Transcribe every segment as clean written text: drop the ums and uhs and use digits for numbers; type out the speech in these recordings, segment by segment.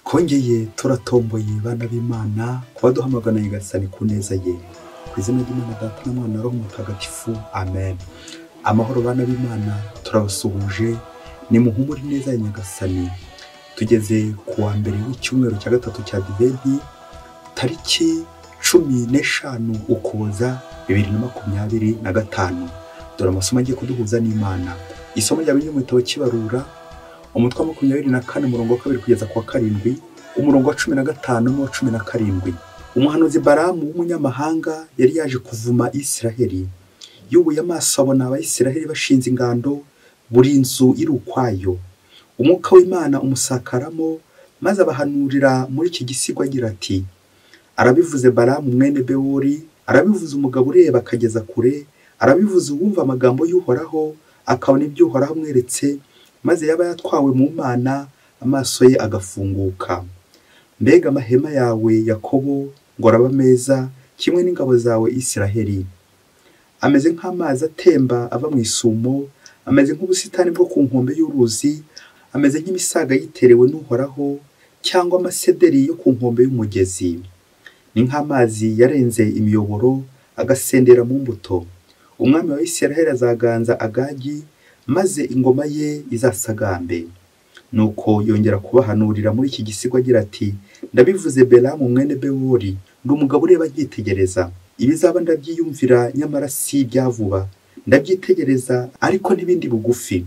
Twongeye turatomboye bana b'Imana kuba duhamagana Nyagasani ku neza ye. Ku izina ry'Imana Data na Mwana na Roho Mutagatifu, amen. Amahoro bana b'Imana, turabasuhuje, nimuhumure neza ya Nyagasani. Tugeze ku wa mbere w'icyumweru cya gatatu cya Adventi, tariki 15 Ukuboza 2025. Dore amasomo agiye kuduhuza n'Imana. Isomo rya mbere mu gitabo cy'Ibarura, umutwe wa 24 umurongo wa 2 kugeza ku wa 7, umurongo wa 15 n'uwa 17. Umuhanuzi Balamu w'umunyamahanga yari yaje kuvuma Isiraheli. Yubuye amaso abona Abayisiraheli bashinze ingando, buri nzu iri ukwayo. Umwuka w'Imana umusakaramo, maze abahanurira muri iki gisigo agira ati: arabivuze Balamu mwene Bewori, arabivuze umugabo ureba akageza kure, arabivuze uwumva amagambo y'Uhoraho, akabona ibyo Uhoraho amweretse, maze yaba yatwawe mu Mana, amaso ye agafunguka. Mbega amahema yawe Yakobo ngo araba meza, kimwe n'ingabo zawe Isiraheli. Ameze nk'amazi atemba ava mu isumo, ameze nk'ubusitani bwo ku nkombe y'uruzi, ameze nk'imisaga yiterewe n'Uhoraho, cyangwa amasederi yo ku nkombe y'umugezi. Ni nk'amazi yarenze imiyoboro, agasendera mu mbuto. Umwami wa Isiraheli azaganza Agagi, maze ingoma ye izasagambe. Nuko yongera kubahanurira muri iki gisigo agira ati: ndabivuze Belamu mwene Bewori, ndi umugabo ureba nkitegereza. Ibizaba ndabyiyumvira, nyamara si ibya vuba. Ndabyitegereza ariko n'ibindi bugufi.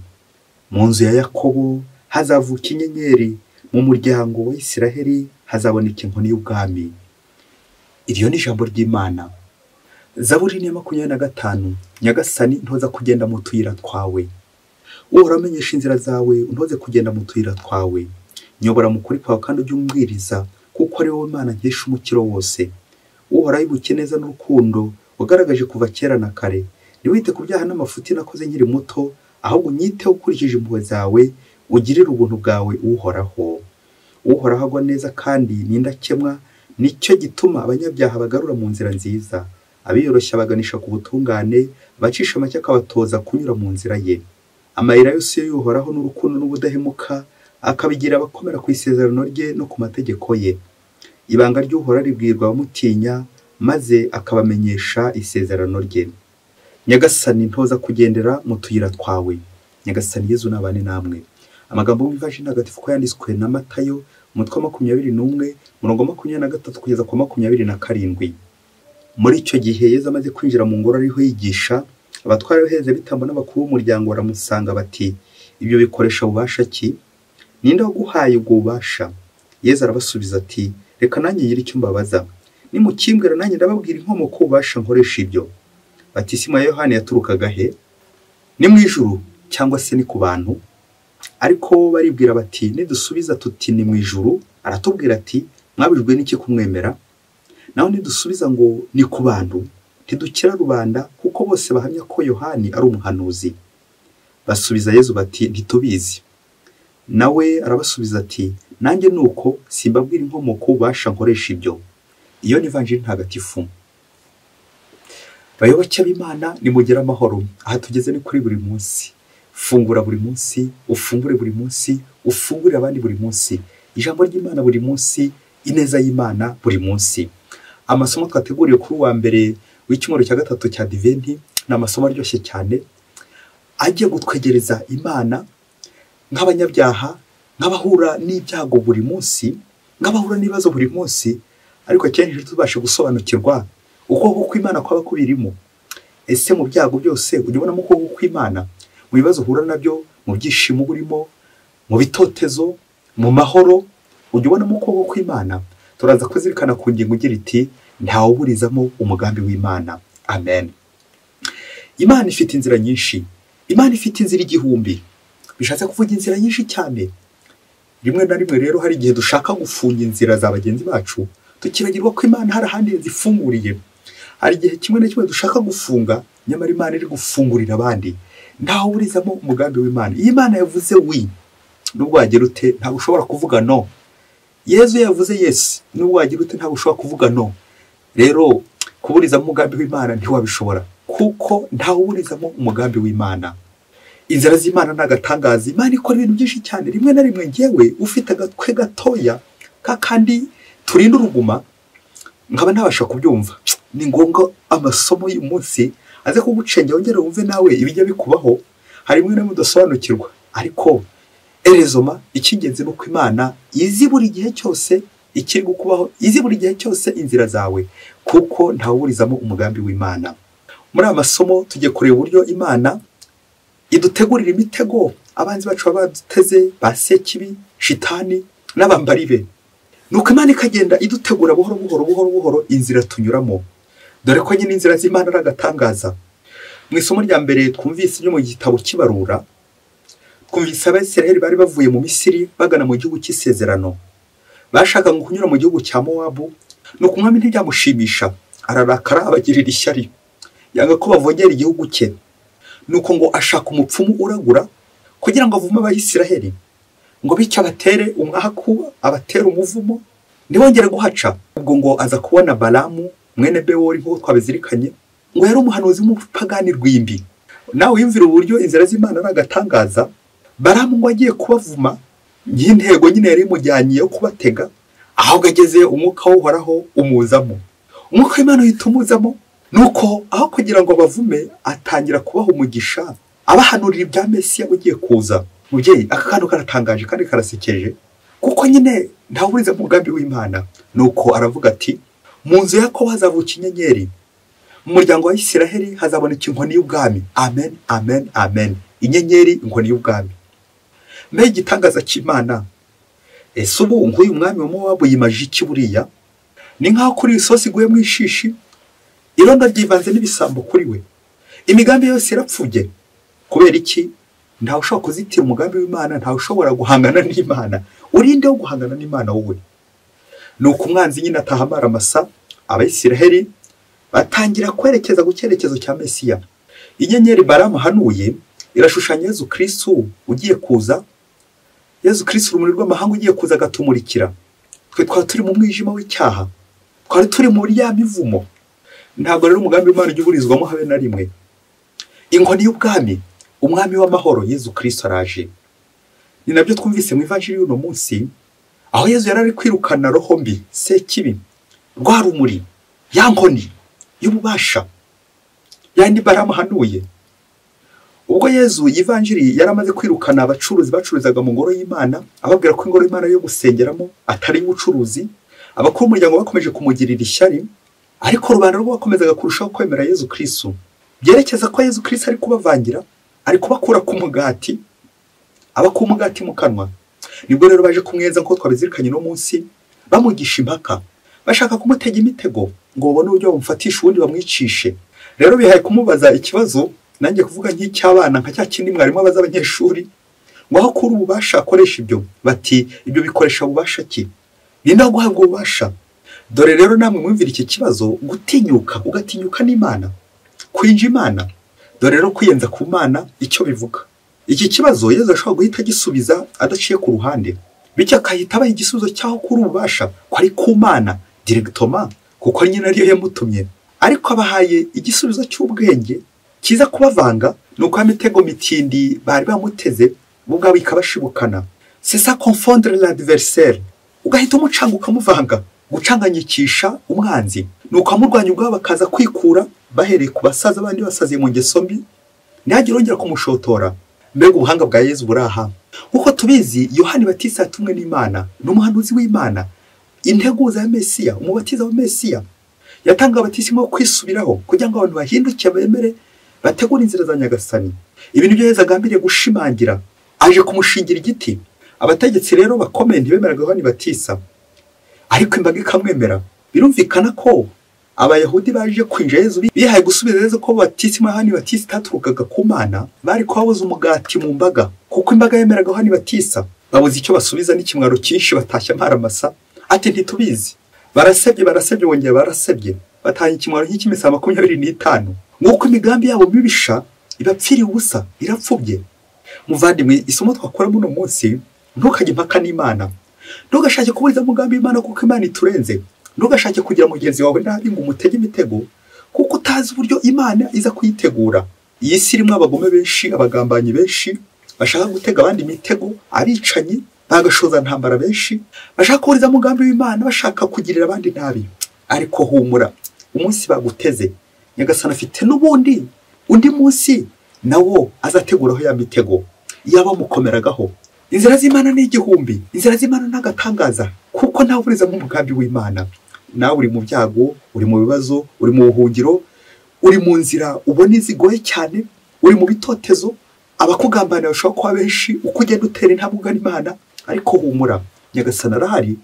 Mu nzu ya Yakobo hazavuka inyenyeri, mu muryango wa Isiraheli hazaboneka inkoni y'ubwami. Iryo ni ijambo ry'Imana. Zaburi ni 25. Nyagasani, ntoza kugenda mu tuyira twawe. Uhoraho, amenyesha inzira zawe, untoze kugenda mu tuyira twawe. Nyobora mu kuri kwawe kandi ujye umbwiriza, kuko ari wowe Mana nkesha umukiro wose. Uhoraho, ibuke neza n'urukundo wagaragaje kuva kera na kare. Ntiwite ku byaha n'amafuti nakoze nkiri muto, ahubwo unyiteho ukurikije impuhwe zawe, ugirire ubuntu bwawe Uhoraho. Uhoraho agwa neza kandi ni indakemwa, nicyo gituma abanyabyaha bagarura mu nzira nziza. Abiyoroshya baganisha ku butungane, abacisha make akabatoza kunyura mu nzira ye. Amayira yose y'Uhoraho n'urukundo n'ubudahemuka, akabigira abakomera ku isezerano rye no ku mategeko ye. Ibanga ry'Uhoraho ribwirwa abamutinya, maze akabamenyesha isezerano rye. Nyagasani, ntoza kugendera mu tuyira twawe. Nyagasani Yezu nabane namwe. Amagambo y'Ivanjiri ntagatifu ko yanditswe na Matayo, umutwe wa 21, umurongo wa 23 kugeza ku 27. Muri icyo gihe Yezu amaze kwinjira mu ngoro ariho yigisha, abatwara b'abaherezabitambo n'abakuru b'umuryango baramusanga bati: ibyo bikoresha bubasha ki? Ninde waguhaye ubwo bubasha? Yezu arabasubiza ati: reka nanjye ngire icyo mbabaza. Nimukimbwira nanjye ndababwira inkomoko ububasha nkoresha ibyo. Batisimu ya Yohani yaturukaga he? Ni mu ijuru cyangwa se ni ku bantu? Ariko baribwira bati: nidusubiza tuti ni mu ijuru, aratubwira ati: mwabujwe n'iki kumwemera? Naho nidusubiza ngo ni ku bantu, ntidukira rubanda, kuko bose bahamya ko Yohani ari umuhanuzi. Basubiza Yezu bati: ntitubizi. Nawe arabasubiza ati: nanjye nuko simbabwira inkomoko ububasha nkoresha ibyo. Iyo ni Ivanjiri ntagatifu. Bayoboke b'Imana, nimugire amahoro. Aha tugeze ni kuri buri munsi. Fungura buri munsi, ufungure buri munsi, ufungurire abandi buri munsi. Ijambo ry'Imana buri munsi, ineza y'Imana buri munsi. Amasomo twateguriye kuri wa mbere w'icyumweru cya gatatu cya Adventi ni amasomo aryoshye cyane, agiye gutwegereza Imana nk'abanyabyaha, nk'abahura n'ibyago buri munsi, nk'abahura n'ibibazo buri munsi, ariko akenshi tubashe gusobanukirwa uko kw'Imana kwaba kubirimo. Ese mu byago byose ujya ubonamo uko kw'Imana? Mu bibazo uhura nabyo, mu byishimo burimo, mu bitotezo, mu mahoro, ujya ubonamo uko kw'Imana? Turaza kuzirikana ku ngingo igira iti: ntawuburizamo umugambi w'Imana. Amen. Imana ifite inzira nyinshi. Imana ifite inzira 1000. Bishatse kuvuga inzira nyinshi cyane. Rimwe na rimwe rero hari igihe dushaka gufunga inzira za bagenzi bacu, tukibagirwa ko Imana hari ahandi zifunguriye. Hari igihe kimwe na kimwe dushaka gufunga, nyamara Imana iri gufungurira abandi. Ntawuburizamo umugambi w'Imana. Iyo Imana yavuze wi, nubwo wagira ute ntabwo ushobora kuvuga no. Yezu yavuze yes, nubwo wagira ute ntabwo ushobora kuvuga no. Rero kuburizamo umugambi w'Imana ntiwabishobora, kuko ntawuburizamo umugambi w'Imana. Inzira z'Imana ni agatangaza. Imana ikora ibintu byinshi cyane. Rimwe na rimwe ngewe ufite agatwe gatoya Kakandi turinda uruguma nkaba ntabasha kubyumva. Ni ngombwa amasomo y'uyu munsi aze kugucengera wongere wumve nawe ibijya bikubaho. Hari bimwe na bimwe udasobanukirwa, ariko erezoma icy'ingenzi ni uko Imana izi buri gihe cyose ikiri kukubaho, izi buri gihe cyose inzira zawe, kuko ntawuburizamo umugambi w'Imana. Muri aya masomo tugiye kureba uburyo Imana idutegurira imitego abanzi bacu baba baduteze, ba Sekibi, Shitani n'abambari be. Nuko Imana ikagenda idutegura buhoro buhoro buhoro buhoro inzira tunyuramo, dore ko nyine inzira z'Imana ari agatangaza. Mu isomo rya mbere twumvise ryo mu gitabo cy'Ibarura, twumvise Abisirayeli bari bavuye mu Misiri bagana mu gihugu cy'isezerano. Bashakaga kunyura mu gihugu cya Mowabu, nuko umwami ntibyamushimisha, ararakara abagirira ishyari, yanga ko bavogera igihugu cye. Nuko ngo ashaka umupfumu uragura kugira ngo avume Abayisiraheli, ngo bityo abatere umwaku, abatere umuvumo, ntibongere guhaca. Ubwo ngo aza kubona Balamu mwene Bewori, nk'uko twabizirikanye, ngo yari umuhanuzi w'umupagani rwimbi. Nawe wiyumvira uburyo inzira z'Imana ari agatangaza. Balamu ngo agiye kubavuma, y'intego nyine yari imujyanye yo kubatega, ahubwo ageze umwuka w'Uhoraho umuzamo, umwuka w'Imana uhita umuzamo. Nuko aho kugira ngo bavume, atangira kubaha umugisha, abahanurira ibya Mesiya ugiye kuza. Mubyeyi, aka kantu karatangaje kandi karasekeje, kuko nyine ntawuburiza umugambi w'Imana. Nuko aravuga ati mu nzu ya Yakobo hazavuka inyenyeri, mu muryango wa Isiraheli hazaboneka inkoni y'ubwami. Amen, amen, amen. Inyenyeri, inkoni y'ubwami. Mbe igitangaza cy'Imana! Ese ubu nk'uyu mwami wa Mowabu yimaje iki buriya? Ni nkaho kuri isosi iguye mu ishishi, irondo ryivanze n'ibisambo kuri we. Imigambi yose irapfuye. Kubera iki? Ntawe ushobora kuzitira umugambi w'Imana, ntawe ushobora guhangana n'Imana. Urinde wo guhangana n'Imana wowe. Nuko umwanzi nyine atahamara amasa, Abayisiraheli batangira kwerekeza ku cyerekezo cya Mesiya. Inyenyeri Balamu ahanuye irashushanya Yezu Kristu ugiye kuza, Yezu Kristu urumuri rw'amahanga ugiye kuza agatumurikira. Twe twari turi mu mwijima w'icyaha, twari turi muri ya mivumo. Ntabwo rero umugambi w'Imana ujya uburizwamo habe na rimwe. Inkoni y'ubwami, umwami w'amahoro Yezu Kristu araje. Ni nabyo twumvise mu ivanjiri y'uno munsi, aho Yezu yari ari kwirukana roho mbi, Sekibi, rwa rumuri, ya nkoni y'ububasha, yandi Balamu ahanuye. Ubwo Yezu ivanjiri yari amaze kwirukana abacuruzi bacururizaga mu ngoro y'Imana, ababwira ko ingoro y'Imana yo gusengeramo atari ubucuruzi. Abakuru b'umuryango bakomeje kumugirira ishyari, ariko rubanda rwo bakomezaga kurushaho kwemera Yezu Kristu. Byerekeza ko Yezu Kristu ari kubavangira, ari kubakura ku mugati, abakura umugati mu kanwa. Nibwo rero baje kumweza nk'uko twabizirikanye no munsi, bamugisha impaka, bashaka kumutega imitego ngo babone uburyo bamufatisha ubundi bamwicishe. Rero bihaye kumubaza ikibazo, nanjye kuvuga nk'icy'abana, nka cya kindi mwarimu abaza abanyeshuri, ngo aho kuri ububasha akoresha ibyo, bati ibyo bikoresha bubasha ki? Ninde waguhabwa ububasha? Dore rero namwe mwumvira iki kibazo, gutinyuka, ugatinyuka n'Imana, kwinja Imana. Dore rero kwiyenza ku Mana icyo bivuga. Iki kibazo Yezu ashobora guhita agisubiza adaciye ku ruhande, bityo akahita abaha igisubizo cyaho kuri ububasha, ko ari ku Mana directement, kuko nyine ariyo yamutumye. Ariko abahaye igisubizo cy'ubwenge kiza kubavanga, nuko ya mitego mitindi bari bamuteze bo ubwabo ikabashibukana. C'est ça confondre l'adversaire. Ugahita umucanga ukamuvanga, gucanganyikisha umwanzi. Nuko amurwanya ubwabo bakaza kwikura bahereye ku basaza bandi basaziye mu ngeso mbi, ntihagire ongera kumushotora. Mbega ubuhanga bwa Yezu buraha! Nkuko tubizi, Yohani Batista yatumwe n'Imana, ni umuhanuzi w'Imana, integuza ya Mesiya, umubatiza wa Mesiya. Yatanga abatisimo yo kwisubiraho kugira ngo abantu bahinduke bemere, bategure inzira za Nyagasani. Ibi nibyo Yezu agambiriye gushimangira, aje kumushingira igiti. Abategetsi rero bakomeye ntibemeraga Yohani Batista, ariko imbaga ikamwemera. Birumvikana ko Abayahudi baje kwinjira Yezu bihaye gusubiza Yezu ko batisimo Yohani Batista itaturukaga ku Mana, bari kubabuza umugati mu mbaga, kuko imbaga yemeraga Yohani Batista. Babuze icyo basubiza n'ikimwaro cyinshi, batashya amaramasa, ati ntitubizi. Barasebye, barasebye, bongera barasebye, batanga ikimwaro nk'icy'imisaba 25. Nk'uko imigambi yabo mibisha ibapfiriye ubusa, irapfubye. Muvandimwe, isomo twakora muno munsi, ntukajye impaka n'Imana, ntugashake kuburiza umugambi w'Imana kuko Imana iturenze. Ntugashake kugira mugenzi wawe nabi ngo umutege imitego, kuko utazi uburyo Imana iza kuyitegura. Iyi si irimo abagome benshi, abagambanyi benshi bashaka gutega abandi imitego, abicanyi Bagashoza ntambara benshi bashaka kuburiza umugambi w'Imana, bashaka kugirira abandi nabi. Ariko humura, umunsi baguteze Nyagasani afite n'ubundi undi munsi nawo azateguraho ya mitego yaba mukomeragaho. Inzira z'Imana ni igihumbi, inzira z'Imana n'agatangaza, kuko nawe uburiza mu mugambi w'Imana. Nawe uri mu byago, uri mu bibazo, uri mu buhungiro, uri mu nzira ubona izigoye cyane, uri mu bitotezo, abakugambanira bashobora kuba benshi, uko ugenda utera intambwe ugana Imana. Ariko humura, Nyagasani arahari,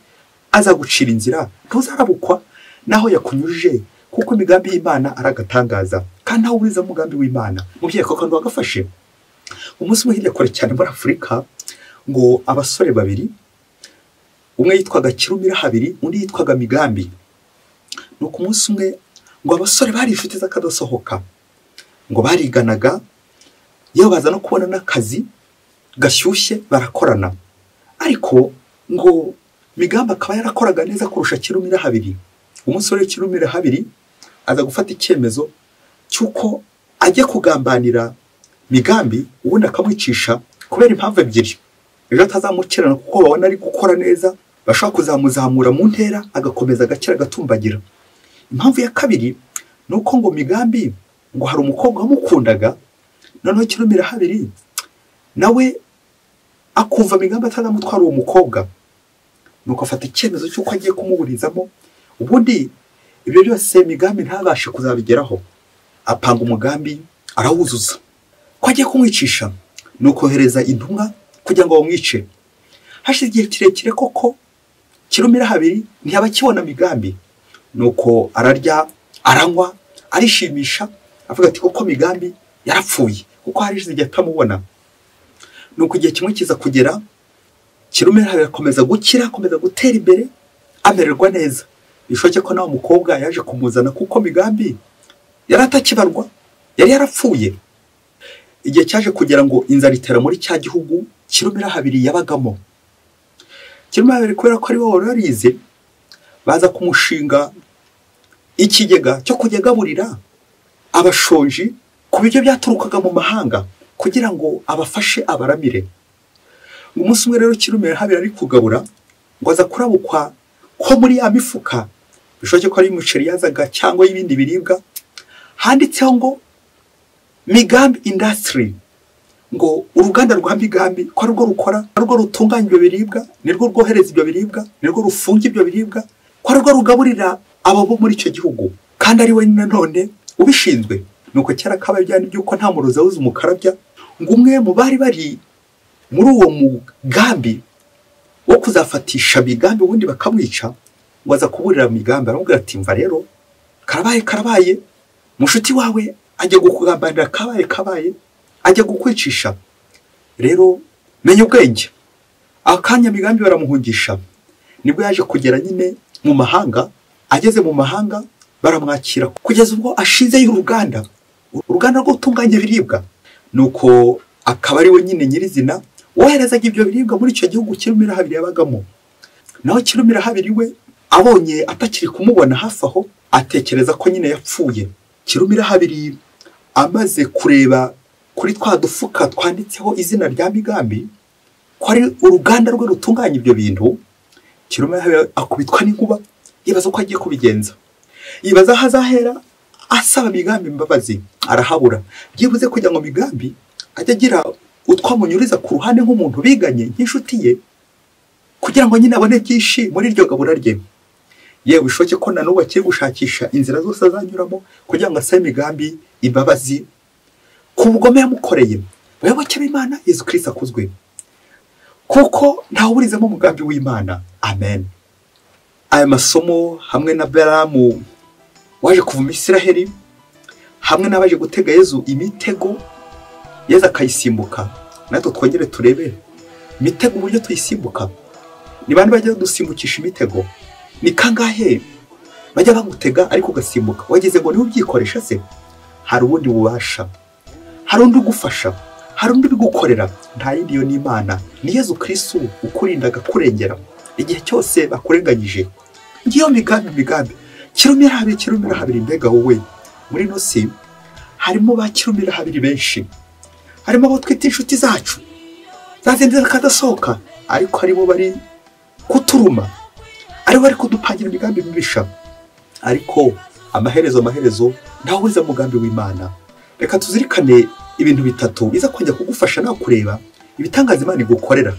azagucira inzira, ntuzarabukwa naho yakunyujije, kuko imigambi y'Imana aragatangaza, kandi nawe uburiza mu mugambi w'Imana. Mubyeyi, koko wagafashe. Umunsi umwe hirya kure cyane muri Afurika, ngo abasore babiri, umwe yitwaga Kirumira habiri, undi yitwaga Migambi. Nuko umunsi umwe ngo abasore bari inshuti z'akadasohoka, ngo bariganaga, yewe baza no kubona n'akazi gashyushye barakorana. Ariko ngo Migambi akaba yarakoraga neza kurusha Kirumira habiri. Umunsi rero Kirumira habiri aza gufata icyemezo cy'uko ajya kugambanira Migambi, ubundi akamwicisha kubera impamvu ebyiri. Ejo atazamukirana kuko babona ari gukora neza, bashobora kuzamuzamura mu ntera agakomeza agakira agatumbagira. Impamvu ya kabiri nuko ngo Migambi ngo hari umukobwa wamukundaga, noneho Kirumira habiri nawe akumva Migambi atazamutwara uwo mukobwa, nuko afata icyemezo cy'uko agiye kumuburizamo, ubundi ibyo byose Migambi ntabashe kuzabigeraho. Apanga umugambi arawuzuza ko agiye kumwicisha, nuko ohereza intumwa kugira ngo bamwice. Hashize igihe kirekire koko Kirumira habiri ntiyaba akibona Migambi, nuko ararya, aranywa, arishimisha, avuga ati koko Migambi yarapfuye, kuko hashize igihe atamubona. Nuko igihe kimwe kiza kugera, Kirumira habiri akomeza gukira, akomeza gutera imbere, amererwa neza. Bishoboke ko nawe mukobwa yaje kumuzana, kuko Migambi yari atakibarwa, yari yarapfuye. Igihe cyaje kugera ngo inzara itera muri cya gihugu Kirumira habiri yabagamo. Kirumira habiri kubera ko ari we wari warize, baza kumushinga ikigega cyo kujya agaburira abashonji ku biryo byaturukaga mu mahanga, kugira ngo abafashe abaramire. Umunsi umwe rero Kirumira habiri ari kugabura, ngo aza kurabukwa ko muri ya mifuka, bishoboke ko ari umuceri yazaga cyangwa y'ibindi biribwa, handitseho ngo Migambi Industry, ngo uruganda rwa Migambi ko arirwo rukora, arirwo rutunganya ibyo biribwa, nirwo rwohereza ibyo biribwa, nirwo rufunga ibyo biribwa, ko arirwo rugaburira abo bo muri icyo gihugu, kandi ari we nanone ubishinzwe. Nuko kera kabaye byane by'uko nta murozi awuzi umukarabya, ngo umwe mu bari bari muri uwo mugambi wo kuzafatisha Migambi ubundi bakamwica, ngo aza kuburira Migambi, aramubwira ati mva rero karabaye karabaye, mushuti wawe ajya kukugambanira, kabaye kabaye, ajya gukwicisha, rero menya ubwenge. Akanya Migambi baramuhungisha, nibwo yaje kugera nyine mu mahanga. Ageze mu mahanga baramwakira kugeza ubwo ashizeyo uruganda, uruganda rwo gutunganya ibiribwa. Nuko akaba ari we nyine nyirizina woherezaga ibyo biribwa muri icyo gihugu Kirumira habiri yabagamo. Naho Kirumira habiri we abonye atakiri kumubona hafi aho, atekereza ko nyine yapfuye. Kirumira habiri amaze kureba kuri twa dufuka twanditseho izina rya Migambi, ko ari uruganda rwe rutunganya ibyo bintu, Kirumira habiri akubitwa n'inkuba, yibaza uko agiye kubigenza, yibaza aho azahera asaba Migambi imbabazi, arahabura. Byibuze kugira ngo Migambi ajye agira utwamunyuriza ku ruhande nk'umuntu biganye, nk'inshuti ye, kugira ngo nyine abone byinshi muri iryo gabura rye. Yewe bishoboke ko na n'ubu akiri gushakisha inzira zose azanyuramo kugira ngo asabe Migambi imbabazi ku bugome yamukoreye. Bayoboke b'Imana, Yezu Kristo akuzwe, kuko ntawuburizamo umugambi w'Imana. Amen. Aya masomo hamwe na Balamu waje kuva Isiraheli, hamwe n'abaje gutega Yezu imitego, Yezu akayisimbuka, natwe twongere turebe imitego uburyo tuyisimbuka. Ni bande bajya dusimbukisha imitego? Ni kangahe bajya bagutega ariko ugasimbuka, wageze ngo niwe ubyikoresha se? Hari ubundi bubasha, hari undi ugufasha, hari undi ubigukorera, nta yindi yo ni Imana. Ni Yezu Kristo ukurinda akakurengera igihe cyose bakurenganyije. Ngiyo migambi migambi Kirumira habiri, Kirumira habiri, mbega wowe. Muri ino si harimo ba Kirumira habiri benshi, harimo abo twita inshuti zacu zazindi zikadasohoka, ariko aribo bari kuturuma, aribo bari kudupangira imigambi mibisha. Ariko amaherezo ntawe uriza mugambi w'Imana. Reka tuzirikane ibintu bitatu biza kongera kugufasha nawe kureba ibitangaza Imana igukorera,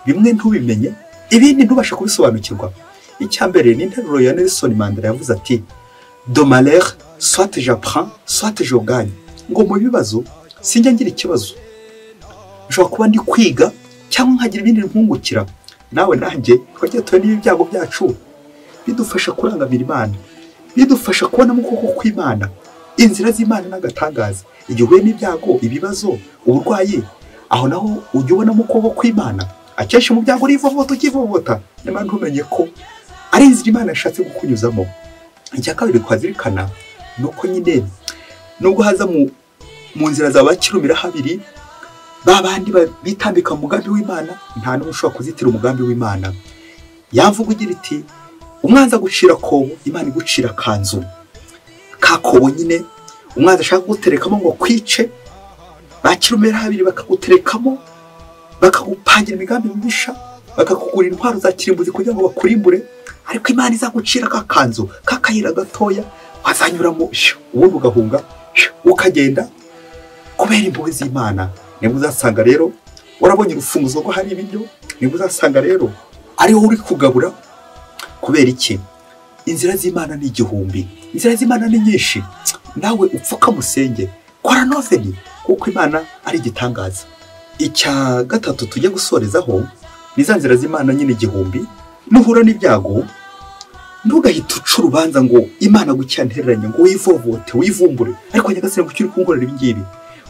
bimwe ntubimenye, ibindi ntubashe kubisobanukirwa. Icya mbere ni interuro ya Nelson Mandela yavuze ati: "De malheur, soit j'apprends, soit je gagne." Ngo mu bibazo sinjya ngira ikibazo, nshobora kuba ndi kwiga cyangwa nkagira ibindi mpungukira. Nawe nanjye twagiye tubona ibyago byacu bidufasha kurangamira Imana, bidufasha kubona mu kuboko kw'Imana inzira z'Imana n'agatangaza. Igihe uhuye n'ibyago, ibibazo, uburwayi, aho naho ujya ubona mu kuboko kw'Imana. Akenshi mu byago urivovota ukivovota, nyamara ntumenye ko ari inzira Imana yashatse kukunyuzamo. Icya kabiri twazirikana ni uko nyine nubwo haza mu nzira za bakirumira habiri, ba bandi bitambika mu mugambi w'Imana, nta n'umwe ushobora kuzitira umugambi w'Imana. Yavuga ugira iti: umwanzi agucira kobo, Imana igucira kanzu. Ka kobo nyine umwanzi ashaka kuguterekamo ngo kwice, bakirumira habiri bakaguterekamo, bakagupangira imigambi mibisha, bakakugura intwaro za kirimbuzi kugira ngo bakurimbure. Ariko Imana izagucira ka kanzu, ka kayira gatoya wazanyuramo, ubundi ugahunga ukagenda kubera impuhwe z'Imana. Nibwo uzasanga rero warabonye urufunguzo rwo hari ibiryo, nibwo uzasanga rero ariho uri kugabura. Kubera iki? Inzira z'Imana ni igihumbi, inzira z'Imana ni nyinshi. Nawe upfuka musenge, kora noveni, kuko Imana ari igitangaza. Icya gatatu tujye gusorezaho ni za nzira z'Imana nyine igihumbi. Nuhura n'ibyago ntugahite uca urubanza ngo Imana gucyantereranye, ngo wivovote wivumbure, ariko Nyagasani kuki uri kunkorera ibi ngibi?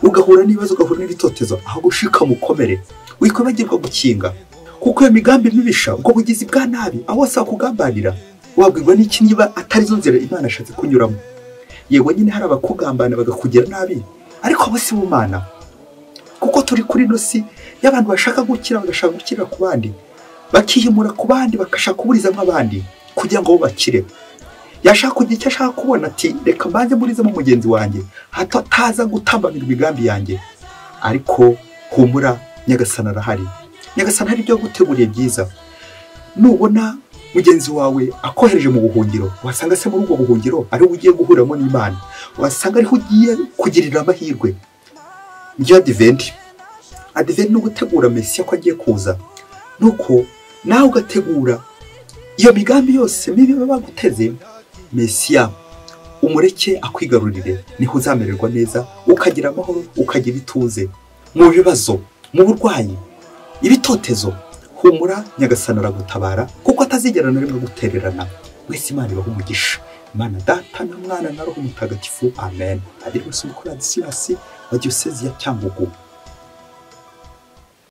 Ugahura n'ibibazo, ugahura n'ibitotezo, aho gushika mukomere, wikwibagirwa gukinga, kuko iyo migambi mibisha, ubwo bugizi bwa nabi, aho wose wakugambanira, wabwirwa n'iki niba atari zo nzira Imana ashatse kunyuramo? Yego nyine hari abakugambana bagakugira nabi, ariko abo si bo Mana, kuko turi kuri ino si y'abantu bashaka gukira, bagashaka gukira ku bandi, bakihimura ku bandi, bagashaka kuburizamo abandi kugira ngo bo bakire. Yashaka kugira icyo ashaka kubona, ati reka mbanze mburizemo mugenzi wanjye hato ataza gutambamira imigambi yanjye. Ariko humura, Nyagasani arahari. Nyagasani hari ibyo yaguteguriye byiza. Nubona mugenzi wawe akohereje mu buhungiro, wasanga se muri ubwo buhungiro ariho ugiye guhuriramo n'Imana, wasanga ariho ugiye kugirira amahirwe. Njye Adventi ni ugutegura Mesiya ko agiye kuza, nuko nawe ugategura iyo migambi yose mibi baba baguteze. Mesiya umureke akwigarurire, niho uzamererwa neza, ukagira amahoro, ukagira ituze mu bibazo, mu burwayi, ibitotezo. Humura, Nyagasani aragutabara, kuko atazigera na rimwe gutererana. Mwese Imana ibahe umugisha. Imana Data na Mwana na Roho Mutagatifu, amen. Padiri Musumbukuru Ladislas wa Diyosezi ya Cyangugu.